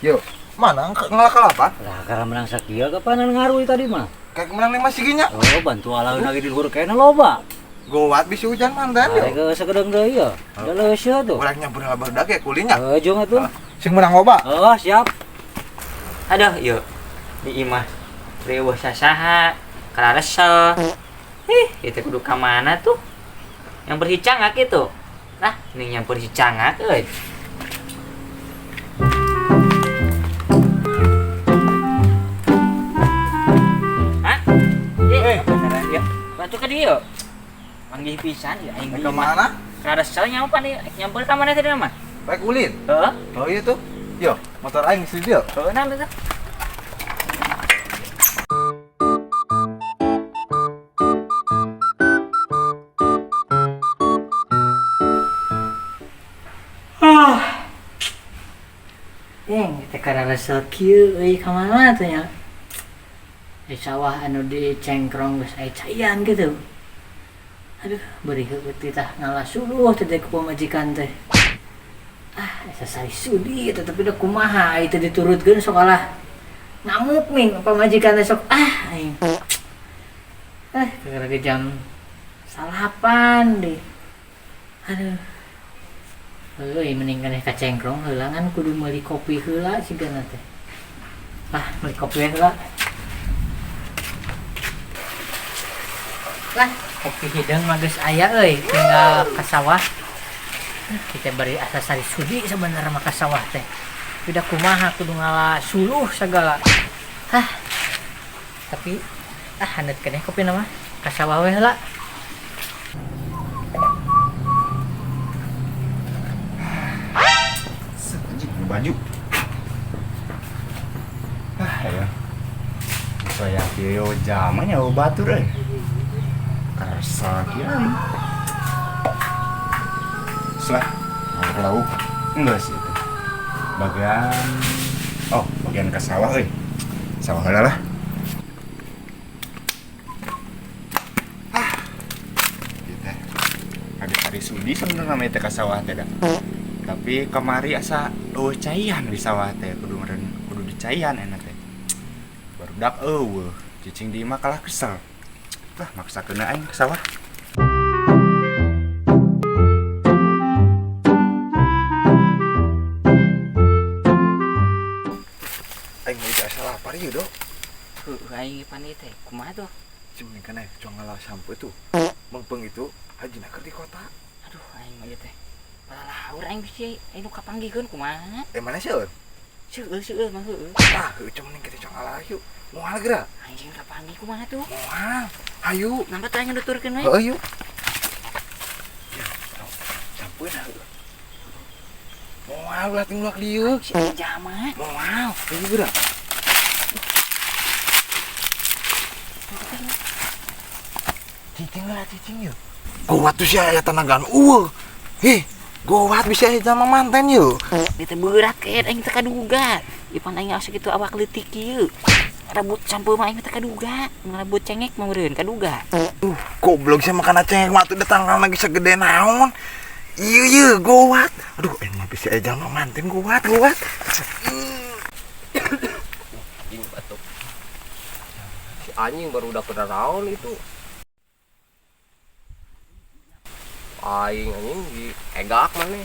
Yo, mana ngelak apa? Lah karena menang sakieu kapanan ngaruh tadi mah. Kayak menang lima siginya. Oh, bantu alaun lagi di luhur kayaknya loba. Gowat bisa hujan mandan yo. Ke sekedeng deui ya. Da leuseut tuh. Urang nyampur lah barudak ya kulinya. Heeh, jeung atuh. Sing menang loba. Oh, siap. Aduh, yuk. Di imah reueuh sasaha, kararesel. Ih, itu kudu ka mana tuh? Yang bersih cangak itu. Nah, ini yang bersih cangak euy. Hah? Eh, ya. Batu ke dia. Manggih pisan ya aing. Ke mana? Kararesel nyampe nih, nyamper ka mana tadi mah? Baik ulin. Heeh. Oh iya tuh. Yo, motor aing si dia. Heeh, nah tuh. Ah. Yang kita kararesel kieu euy ka mana tuh nya? Di sawah anu di cengkrong geus aya caian gitu. Aduh, beri heueuh titah ngalah suluh teh ku pamajikan teh. Ah, asa sari sudi teh tapi da kumaha ai teh diturutkeun sok alah ngamuk nih pamajikan teh sok ah aing. Eh, gara-gara jam 9 deh. Aduh. Heueuh mending keneh ka cengkrong heula ngan kudu meuli kopi heula sigana teh. Lah, meuli kopi heula. Lah, kopi hideung mah geus aya euy, tinggal ka sawah. Kita bari asa sari sudi sebenarnya mah ka sawah teh. Udah kumaha kudu ngala suluh segala. Hah. Tapi ah haneut keneh kopi mah ka sawah we heula. Baju. Ah ya. Saya kieu jamanya batur euy. Karsa kieu. Selah, lauk enggak sih itu. Bagian oh, bagian ke sawah euy. Sawah heula lah. Ah. Gitu. Habis hari sudi sebenarnya namanya teh ka sawah teh da. Tapi kemari asa eueuh caian di sawah teh kudu meureun kudu dicaian enak teh. Barudak eueuh, cicing di imah kalah kesel. Lah maksakeun aing ke sawah. Aing mah asa lapar ieu, Dok. Heuh, aing pan ieu teh kumaha tuh? Cing kana cong ngalah sampo itu. Mengpeng itu hajina keur di kota. Aduh, aing mah ieu teh. Palaur aing bisi aing nu kapanggihkeun kumaha? Eh mana seueur? Seueur seueur mah heueuh. Ah, heueuh cong mending kita cong ngalah yuk. Moal geura. Aing kapanggih kumaha tuh? Moal. Hayu. Nampa teh aing nuturkeun we. Heueuh yuk. Ya, sampeun heueuh. Moal ulah tinggal dieu. Si jama. Moal, hayu geura. Cicing lah cicing yuk. Gowat tuh sih aya tenagaan eueuh. Hih. Gowat bisa aja sama manten yuk. Dia teh berat kayak aing teh kaduga. Ipan aing asa kitu awak leutik kieu. Rebut sampo mah aing teh kaduga, ngerebut cengek mah meureun kaduga. Goblok sih makan cengek mah tuh datang lagi segede naon. Ieu ieu gowat. Aduh, aing mah bisa aja sama manten gowat, gowat. Anjing batuk. Si anjing baru udah kena naon itu. Aing anjing di egak mana?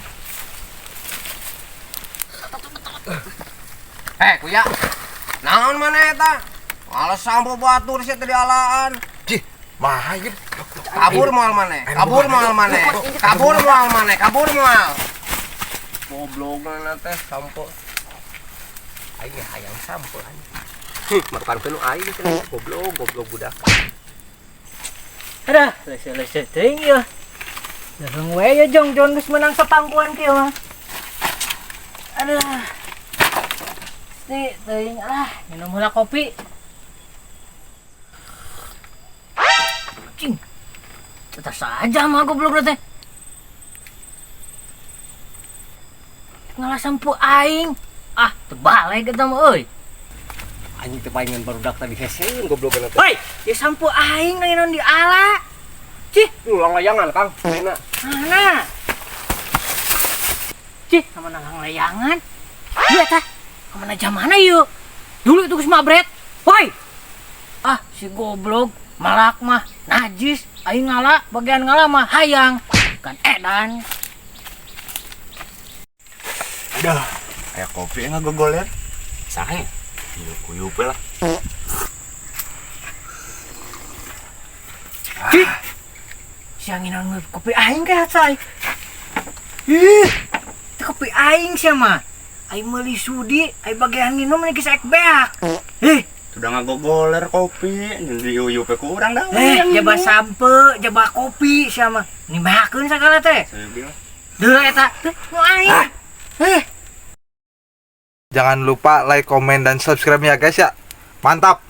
Eh, kuya. Naon mana eta? Males sampo batur sih tadi alaan. Cih, mah ieu. Kabur moal mana? Kabur moal mana? Kabur moal mana? Kabur moal. Goblogna teh sampo. Aing hayang sampo anjing. Makan keun aing cenah goblok, goblok budak. Aduh, leuseut-leuseut teuing ieu. Leheung we ya jong jon geus meunang sapangkuan kieu mah. Aduh. Sti teuing ah, minum heula kopi. Cing. Tetap saja mah goblok teh. Ngalah sampu aing. Ah, terbalik eta mah euy. Anjing teh paingan barudak tadi heseun goblok teh. Hoi, ya sampu aing naon di ala. Cih, ulang layangan, Kang. Mana? Mana? Cih, kamana layangan? Ieu tah. Kamana jamana ieu? Dulu itu geus mabret. Woi. Ah, si goblok malak mah najis, aing ngala bagian ngala mah hayang. Kan edan. Aduh, aya kopi ngagogoler. Saha ya? Iya, kuyup we lah. Cih. Siang nginang kopi aing ka say. Ih, itu kopi aing sia mah. Aing meuli sudi, aing bagian nginum geus ek beak. Ih, Sudah ngagogoler kopi, jadi uyup we ku urang dah. Jaba sampe, jaba kopi sia mah. Nimakeun sagala teh. Saya bilang. Deuleu eta, teh nu aing. Eh. Jangan lupa like, komen, dan subscribe ya guys ya. Mantap.